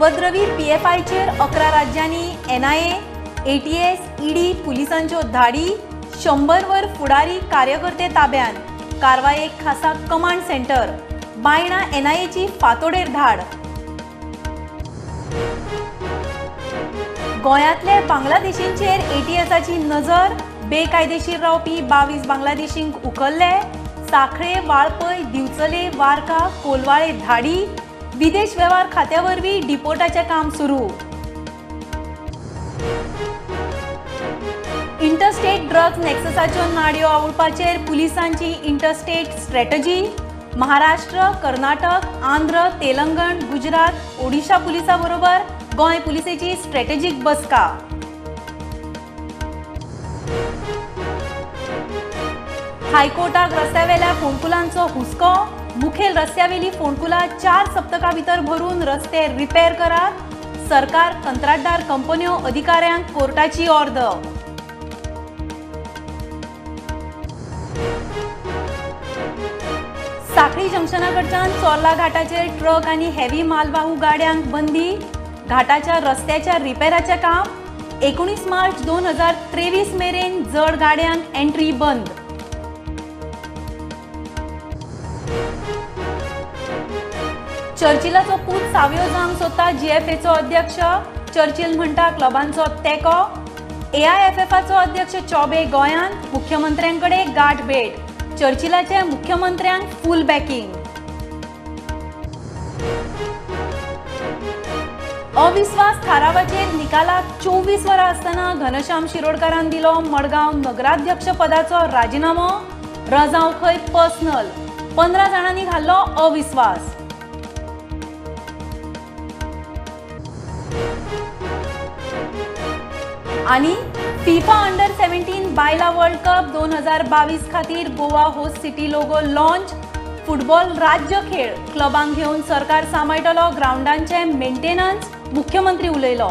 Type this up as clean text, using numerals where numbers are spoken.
उपद्रवी पीएफआयचेर 11 राज्यांनी NIA, ATS, ED पुलिसांच्यो धाडी, 100 वर फुडारी कार्यकर्ते ताब्यान। कारवायेक खासा कमांड सेंटर। बायणा एनआयएची फातोडेर धाड। गोंयांतले बांगलादेशींचेर एटीएसाची नजर। बेकायदेशीर रावपी 22 बांगलादेशींक उखल्ले। साखळे, वाळपय, दिवचले, वारका, कोलवाळे धाडी। विदेश वेव्हार खात्या वरवीं डिपोर्टाचें काम सुरू। इंटरस्टेट ड्रग्ज नेक्ससाच्यो नाडयो आवुळपाचेर पुलिसांची इंटरस्टेट स्ट्रॅटजी। महाराष्ट्र, कर्नाटक, आंध्र, तेलंगण, गुजरात, ओडिशा पुलिसां बरोबर गोंय पुलिसेची स्ट्रॅटेजीक बसका। हायकोर्टाक रस्त्यावेल्या फोंडकुलांचो हुस्को। मुखेल रस्त्यावेली फोंडकुलां 4 सप्तकां भितर भरून रस्ते रिपेर करात। सरकार, कंत्राटदार कंपन्यो, अधिकाऱ्यांक कोर्टाची ऑर्द। साखळी जंक्शना कडच्यान चोर्ला घाटाचेर ट्रक आनी हेवी मालवाहू गाड्यांक बंदी। घाटाच्या रस्त्याच्या रिपेराचें काम 19 मार्च 2023 मेरेन जड गाड्यांक एंट्री बंद। चर्चिलाचो पूत सावियो जावंक सोदता जीएफएचो अध्यक्ष। चर्चिल म्हणटा क्लबांचो तेंको। एआयएफएफाचो अध्यक्ष चौबे गोंयांत मुख्यमंत्र्यांकडे गाठ भेट। चर्चिलाचे मुख्यमंत्र्यांक फूल बॅकिंग। अविस्वास थारावाचेर निकालाक 24 वरां आसतना घनश्याम शिरोडकारान दिलो मडगांव नगराध्यक्ष पदाचो राजिनामो। रजांव खंय पर्सनल। 15 जाणांनी घाल्लो अविस्वास। आनी फिफा अंडर 17 बायला वर्ल्ड कप 2022 खातीर Goa host city logo launch. Football राज्य खेळ क्लबांक घेवन सरकार सांबाळटलो ग्रावंडांचे मेंटेनन्स। मुख्यमंत्री उलयलो।